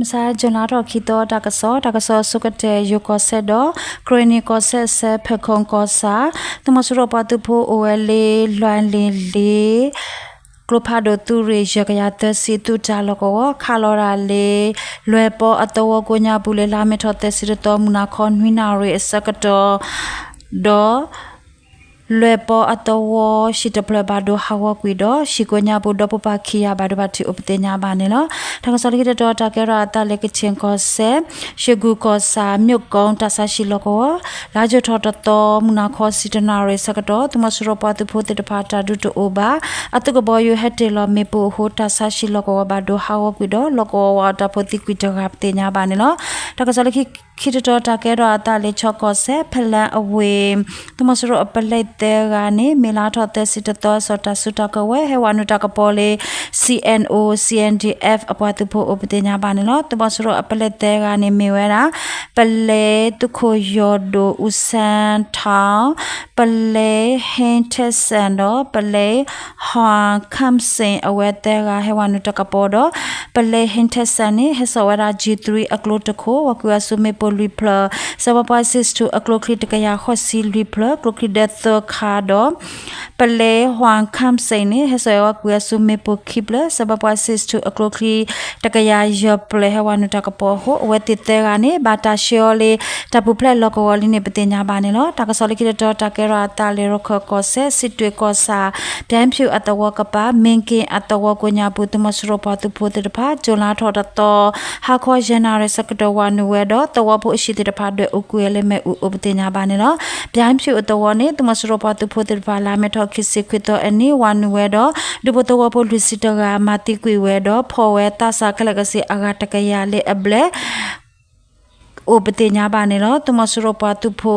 မဆါ July လါထီၣ်ခံသီ တၢ်ကစီၣ်, တၢ်ကစီၣ်အဆိကတၢၢ် ယိၤကီၢ်စဲၣ်ဒီး ကရ့ၣ်နံၤကီၢ်စဲၣ်အဆၢ ဖဲးခိၣ်ကီၢ်ဆၣ် သုးမီၤစိရိၤပှၤသုးဖိအိၣ်ဝဲလၢ လွဲၢ်လ့ၣ်လ့ၣ် ကျိဖးဒိၣ်သုးရ့ၣ် ယဲၢ်ကယၤသၢဆံ သုးတၢ်လီၢ်ကဝီၤ ခးလီၤဒၣ်လၢ လွဲၢ်ပီအသဝီကိးညါပူၤလၢ လါမ့ၤထီၣ်သၢဆံတသီ မုၢ်နၤခီနွံနၣ်ရံၣ်အဆၢကတီၢ် ဒီး လွဲၢ်ပီအသဝီ ဟံၣ်တဖျၢၣ်ဘၣ်ဒိဟးဂီၤကွံာ်ဒီး ဟံၣ်ကိးညါပူၤ ဒီဖိပၢ်ခံဂၤဘၣ်ဒိဘၣ်ထံးအိၣ်ပသ့ၣ်ညါဘၣ်န့ၣ်လီၤ. တၢ်ကစီၣ်လၢခံတတီၤ တၢ်ကဲထီၣ်အသးလၢ ကခ့ၣ်ကီၢ်စဲၣ် ယဲၢ်ကူၢ်ကီၢ်ဆၣ် မၠိၣ်ကိၣ် တၢ်ဆါဟံၣ်လီၢ်ကဝီၤ လါယူၤထီၣ်တသီ မုၢ်နၤခီဆံတၢနၣ်ရံၣ်အဆၢကတီၢ် သုးမီၤစိရိၤပှၤသုးဖိသ့ၣ်တဖၣ်တၢ်ဒုးတအိၣ်ဘၣ် အသုးကဘီယူၤဟဲတ့ၢ်လီၤမ့ၣ်ပိၢ်အဃိ တၢ်ဆါဟံၣ်လီၢ်ကဝီၤဘၣ်ဒိဟးဂီၤကွံာ်ဒီး လီၢ်ကဝီၤဝၤအတၢ်ဖိသံကွံာ်တဂၤပသ့ၣ်ညါဘၣ်န့ၣ်လီၤ. တၢ်ကစီၣ်လၢခံတတီၤ တၢ်ကဲထီၣ်အသးလၢ ခၠ့ၣ်ကီၢ်စဲၣ် ဖဲလၣ်အဝ့ၢ် သုးမီၤစိရိၤအပလဲသၢဂၤန့ၣ် မ့ၢ်လါထီၣ်သၢဆံတသီအစီၤ တၢ်စုတၢ်ကဝဲၤ ဟဲဝဲနုာ်တၢ်ကပီၤလၢ C N O C N D F အပှၤသုးဖိအိၣ်ပသ့ၣ်ညါဘၣ်န့ၣ်လီၤ. သုးမီၤစိရိၤအပလဲသၢဂၤန့ၣ်မ့ၢ်ဝဲဒၣ် ပလဲသုးခိၣ်ယီၢ်ဒိၣ် အူစၣ်ထီၣ် ပလဲဟ့ထ့ၣ်စၣ်ဒီး ပလဲ ဟွၣ်ခၣ်စ့ၣ် အဝဲသၢဂၤဟဲဝဲနုာ်တၢ်ကပီၤဒီး ပလဲဟ့ထ့ၣ်စၣ်န့ၣ် ဟဲစိာ်ဝဲဒၣ် G three အကျိတခိၣ် ဟးကွံာ်အစုမ့ၣ်ပိၢ်လွံၢ်ဖျၢၣ် စဲးဖီပှၢ် six two အကျိချံတကယၤဃိးဆံလွံၢ်ဖျၢၣ် ကျိချံဒၢသၢခါဒီး ပလဲဟွၣ်ခၣ်စ့ၣ်န့ၣ် ဟဲစိာ်ဝဲကွံာ်အစုမ့ၣ်ပိၢ်ခံဖျၢၣ် စဲးဖီပှၢ် six two အကျိချံတကယၤယဲၢ်ဖျၢၣ်ဟဲဝဲနုာ်တၢ်ကပီၤအဃိ အဝဲသ့ၣ်သၢဂၤန့ၣ် ဘၣ်တၢ်ဆှၢအီၤလၢ တၢ်ပူၤဖျဲးလီၢ်ကဝီၤလံန့ၣ် ပသ့ၣ်ညါဘၣ်န့ၣ်လီၤ. တၢ်ကစီၣ်လၢခံတတီၤ တၢ်ကဲထီၣ်အသးလၢ ရခၢၣ်ကီၢ်စဲၣ် စံးတွ့ကီၢ်ဆၣ် ပၠဲဖၠူၣ်အသဝီကပၤ မ့ၢ်က့ၣ်အသဝီကိးညါပူၤ သုးမီၤစိရိၤပှၤသုးဖိသ့ၣ်တဖၣ် ကၠိၤလါထီၣ်တသီ ဟါခီယဲၢ်နၣ်ရံၣ်ဆၢကတီၢ်ဝၤနုာ်ဝဲဒီး သဝီဖိအဟံၣ်သ့ၣ်တဖၣ် ဒွဲၣ်အူကွံာ်ဝဲလၢမ့ၣ်အူအိၣ်ပသ့ၣ်ညါဘၣ်န့ၣ်လီၤ. ပၠဲဖၠူၣ်အသဝီန့ၣ် သုးမီၤစိရိၤပှၤသုးဖိသ့ၣ်တဖၣ် လါမ့ၤထီၣ်ခံဆံခွံသီအနံၤ ဝၤနုာ်ဝဲဒီး ဒူဖိသဝီဖိလွံၢ်ဆံတဂၤ မၤသံကွံာ်ဝဲဒီး ဖီၣ်ဝဲသးစၢ်ခဲလၢာ်ကစ့ၢ်အဂၤတကယၤလၢအဘျဲၣ် အိၣ်ပသ့ၣ်ညါဘၣ်န့ၣ်လီၤ. သုးမီၤစိရိၤပှၤသုးဖ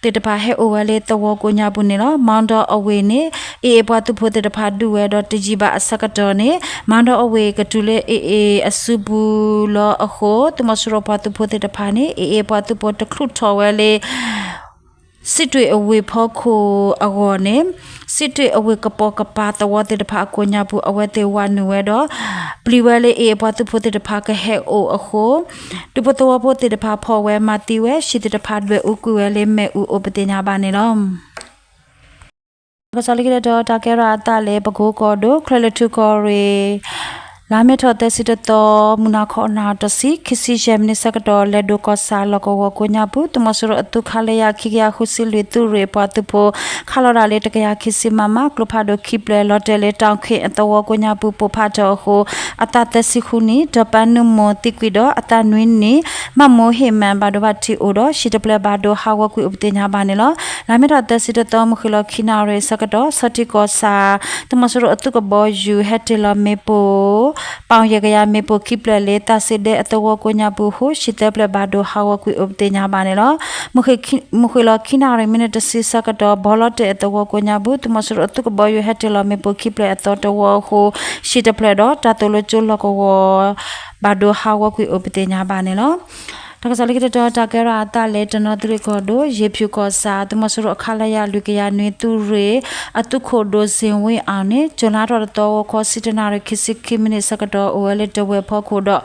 ိသ့ၣ်တဖၣ်ဟဲအိၣ်ဝဲလၢသဝီကိးညါပူၤန့ၣ်လီၤ. မီဒီအဝ့ၢ်န့ၣ် AA ပှၤသုးဖိသ့ၣ်တဖၣ်ဒုးဝဲဒီးတယံာ်ဘၣ်အဆၢကတီၢ်န့ၣ် မီဒီအဝ့ၢ်ကတုၤလၢ AA အစုပူၤလီၤအဃိ သုးမီၤစိရိၤပှၤသုးဖိသ့ၣ်တဖၣ်န့ၣ် AA ပှၤသုးဖိတချုးထီၣ်ဝဲလၢ စံးတွ့အဝ့ၢ်ဖီခိၣ်အဂီၢ်န့ၣ် စံးတွ့အဝ့ၢ်ကပိာ်ကပၤသဝီသ့ၣ်တဖၣ်အကိးညါပူၤ အဝဲသ့ၣ်ဝၤနုာ်ဝဲဒီး ပျံၤဝဲလၢ AA ပှၤသုးဖိသ့ၣ်တဖၣ်ကဟဲအိၣ်အဃိ ဒူဖိသဝီဖိသ့ၣ်တဖၣ်ဖီၣ်ဝဲမၤသံဝဲ ဟံၣ်သ့ၣ်တဖၣ်ဒွဲၣ်အူကွံာ်ဝဲလၢမ့ၣ်အူအိၣ်ပသ့ၣ်ညါဘၣ်န့ၣ်လီၤ. တၢ်ကစီၣ်လၢခံတတီၤ တၢ်ကဲထီၣ်အသးလၢ ပကိကီၢ်ဒိၣ် ချၢၣ်လွဲၢ်ထူၣ်ကီၢ်ရ့ၣ် လါမ့ၤထီၣ်သၢဆံတသီ မုၢ်နၤခီနၣ်ရံၣ်တဆံ ခံဆံယဲၢ်မံးနံးဆၢကတီၢ် လဲၤဒိၣ်ကီၢ်ဆၣ်လီၢ်ကဝီၤကိးညါပူၤ သုးမီၤစိရိၤအသုး ခလရ ခံကယၤဃုဆံလွံၢ် သုးရ့ၣ်အပှၤသုးဖိ ခးလီၤဒၣ်လၢ တကယၤခံဆံ မမ ကျိဖးဒိၣ်ခံဖျၢၣ် လီၤတဲာ်လၢ တၢ်ခ့ၣ်အသဝီကိးညါပူၤ ပိၢ်ဖးထီၣ်အဃိ အသးသၢဆံဃုနံၣ် ဒီးပၢ်နုာ်မိၢ်သံကွံာ်ဒီး အသးနွံနံၣ် မၣ်မိၢ်ဟ့ၣ်မၣ် ဘၣ်ဒိဘၣ်ထံးအိၣ်ဒီး ဟံၣ်တဖျၢၣ်ဘၣ်ဒိဟးဂီၤကွံာ်အိၣ်ပသ့ၣ်ညါဘၣ်န့ၣ်လီၤ. လါမ့ၤထီၣ်သၢဆံတသီ မုၢ်ဃ့ၢ်လီၤခံနၣ်ရံၣ်အဆၢကတီၢ် ဆီထံကီၢ်ဆၣ် သုးမီၤစိရိၤအသုးကဘီယူၤ ဟဲတ့ၢ်လီၤမ့ၣ်ပိၢ် ပီၣ်ယဲၢ်ကယၤမ့ၣ်ပိၢ်ခံဖျၢၣ်လၢ သးစ့ဒဲအသဝီကိးညါပူၤအဃိ ဟံၣ်သၢဖျၢၣ်ဘၣ်ဒိဟးဂီၤကွံာ်အိၣ်ပသ့ၣ်ညါဘၣ်န့ၣ်လီၤ. မုၢ်ဃ့ၢ်လီၤခံနၣ်ရံၣ် မံးနံးတဆံဆၢကတီၢ် ဘီလီၤတဲာ်အသဝီကိးညါပူၤ သုးမီၤစိရိၤအသုးကဘီယူၤ ဟဲတ့ၢ်လီၤမ့ၣ်ပိၢ်ခံဖျၢၣ်အသီတဝီအဃိ ဟံၣ်တဖျၢၣ်ဒီး တၢ်သိၣ်လိကၠိလီၢ်ကဝီၤ ဘၣ်ဒိဟးဂီၤကွံာ်အိၣ်ပသ့ၣ်ညါဘၣ်န့ၣ်လီၤ. တၢ်ကစီၣ်လၢခံတတီၤ တၢ်ကဲထီၣ်အသးလၢ တနီသရံၣ်ကီၢ်ဒိၣ် ယ့ၣ်ဖၠူၣ်ကီၢ်ဆၣ် သုးမီၤစိရိၤ ခလရ လွံၢ်ကယၤနွံ သုးရ့ၣ် အသုးခိၣ်ဒိၣ် စ့ၣ်ဝ့အၣ်န့ၣ် ကၠိၤလါထီၣ်တသီ ဂီၤခီဆံတၢနၣ်ရံၣ် ခံဆံခံမံးနံးဆၢကတီၢ် အိၣ်ဝဲလၢတဝဲၢ်ဖီခိၣ်ဒီး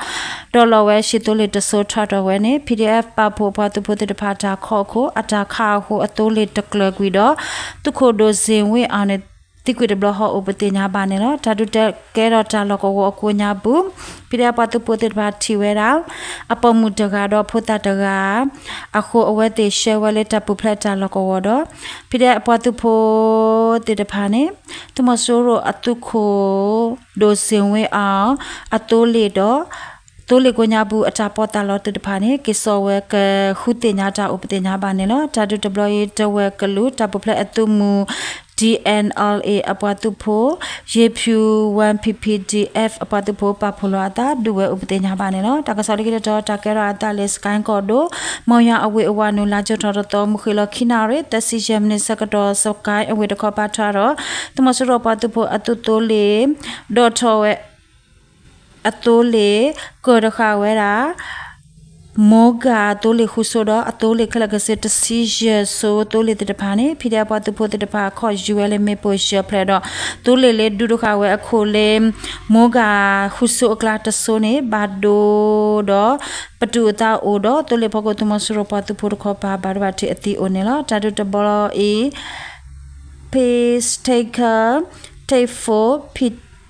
ဒီးလီၤဝဲ ဟံၣ်သိလ့ၣ်တစိၤ ထးထီၣ်ဝဲန့ၣ် PDF ပာ်ဖှိၣ်အပှၤသုးဖိသ့ၣ်တဖၣ်တၢ်ခီၣ်အခိၣ် အတၢ်ခးအဃိ အသိလ့ၣ်တကျၢၤကွံာ်ဒီး သုးခိၣ်ဒိၣ် စ့ၣ်ဝ့အၣ်န့ၣ် သံကွံာ်တဘျီဃီအိၣ်ပသ့ၣ်ညါဘၣ်န့ၣ်လီၤ. တၢ်ဒုးကဲထီၣ်တၢ်လီၢ်ကဝီၤအကိးညါပူၤ PDF အပှၤသုးဖိသ့ၣ်တဖၣ်ထံၣ်ဝဲဒၣ် အပိာ်မုၣ်တဂၤဒီးဖိသၣ်တဂၤ အဃိအဝဲသ့ၣ်ဆှၢဝဲလၢတၢ်ပူၤဖျဲးတၢ်လီၢ်ကဝီၤဒီး PDF အပှၤသုးဖိသ့ၣ်တဖၣ်န့ၣ် သုးမီၤစိရိၤအသုးခိၣ်ဒိၣ် စ့ၣ်ဝ့အၣ် အသိလ့ၣ်ဒီး သိလ့ၣ်ကိးညါပူၤအတၢ်ပီးတၢ်လီသ့ၣ်တဖၣ်န့ၣ် က့ၤစိာ်ဝဲကဃုသ့ၣ်ညါတၢ်အိၣ်ပသ့ၣ်ညါဘၣ်န့ၣ်လီၤ. တၢ်ဒုးတဘျီအံၤ တဝဲၢ်ကလုာ် တၢ်ပူၤဖျဲးအသုးမုၢ် D N L A အပှၤသုးဖိ ယ့ၣ်ဖၠူၣ် one P P D F အပှၤသုးဖိပာ်ဖှိၣ်လီၤအသး ဒုးဝဲအိၣ်ပသ့ၣ်ညါဘၣ်န့ၣ်လီၤ. တၢ်ကစီၣ်လၢခံတတီၤ တၢ်ကဲထီၣ်အသးလၢ စကဲၣ်ကီၢ်ဒိၣ် မီၢ်ယွၤအဝ့ၢ်အဝၤနုာ် လါကၠိၤထီၣ်တသီ မုၢ်ဃ့ၢ်လီၤခံနၣ်ရံၣ် သၢဆံယဲၢ်မံးနံးဆၢကတီၢ် စကဲၣ်အဝ့ၢ်တခီပာ်ထီၣ်ဒီး သုးမီၤစိရိၤပှၤသုးဖိအသုးသိလ့ၣ် ဒိးထီၣ်ဝဲ အသိလ့ၣ် ကၢၢ်တဃာ်ဝဲဒၣ် မိၢ်ဂၤသိလ့ၣ်ဃုဆိဒီးအသိလ့ၣ်ခဲလၢာ်ခဲဆ့တဆံယဲၢ်ဆိသိလ့ၣ်သ့ၣ်တဖၣ်န့ၣ် ဖံဒဲပှၤသုးဖိသ့ၣ်တဖၣ်ခီၣ်ယူၤဝဲလၢမ့ၣ်ပိၢ်ယဲၢ်ဖျၢၣ်ဒီး သိလ့ၣ်လၢဒုးတဃာ်ဝဲအခိၣ်လၢ မိၢ်ဂၤဃုဆိအကျါတဆိန့ၣ် ဘၣ်ဒိဒီး ပတုာ်အသးအိၣ်ဒီး သိလ့ၣ်ဖီခိၣ်သုးမီၤစိရိၤပှၤသုးဖိတခီပၤ ဘၣ်ဒိဘၣ်ထံးအသံအိၣ်န့ၣ်လီၤ. တၢ်ဒုးတဘျီအံၤ Peacetaker Take four P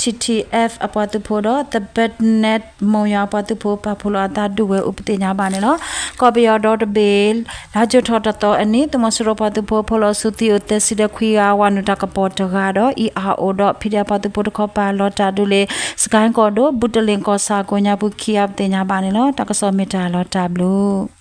T T F အပှၤသုးဖိဒီး The Batnet မုံယွၤအပှၤသုးဖိ ပာ်ဖှိၣ်လီၤအသးဒုးဝဲအိၣ်ပသ့ၣ်ညါဘၣ်န့ၣ်လီၤ. ကီၢ်ပယီၤဒီတဘ့ၣ် လါယူၤထီၣ်တသီအနံၤ သုးမီၤစိရိၤပှၤသုးဖိ ဖီၣ်လီၤဆူသံအိၣ်သၢဆံဒီးခွံဂၤ ဝးနုာ်တၢ်ကပီၤတဂၤဒီး အံၤအါအိၣ်ဒီး ဖံဒဲပှၤသုးဖိတခီပၤ လီၤတၢ်ဒုးလၢ စကဲကီၢ်ဒိၣ် ဘူးတလ့ၣ်ကီၢ်ဆၣ်ကိးညါပူၤခံဂၤ ပသ့ၣ်ညါဘၣ်န့ၣ်လီၤ. တၢ်ကစီၣ်မ့ၢ်တၢ်လီၤတၢ်ဘျုး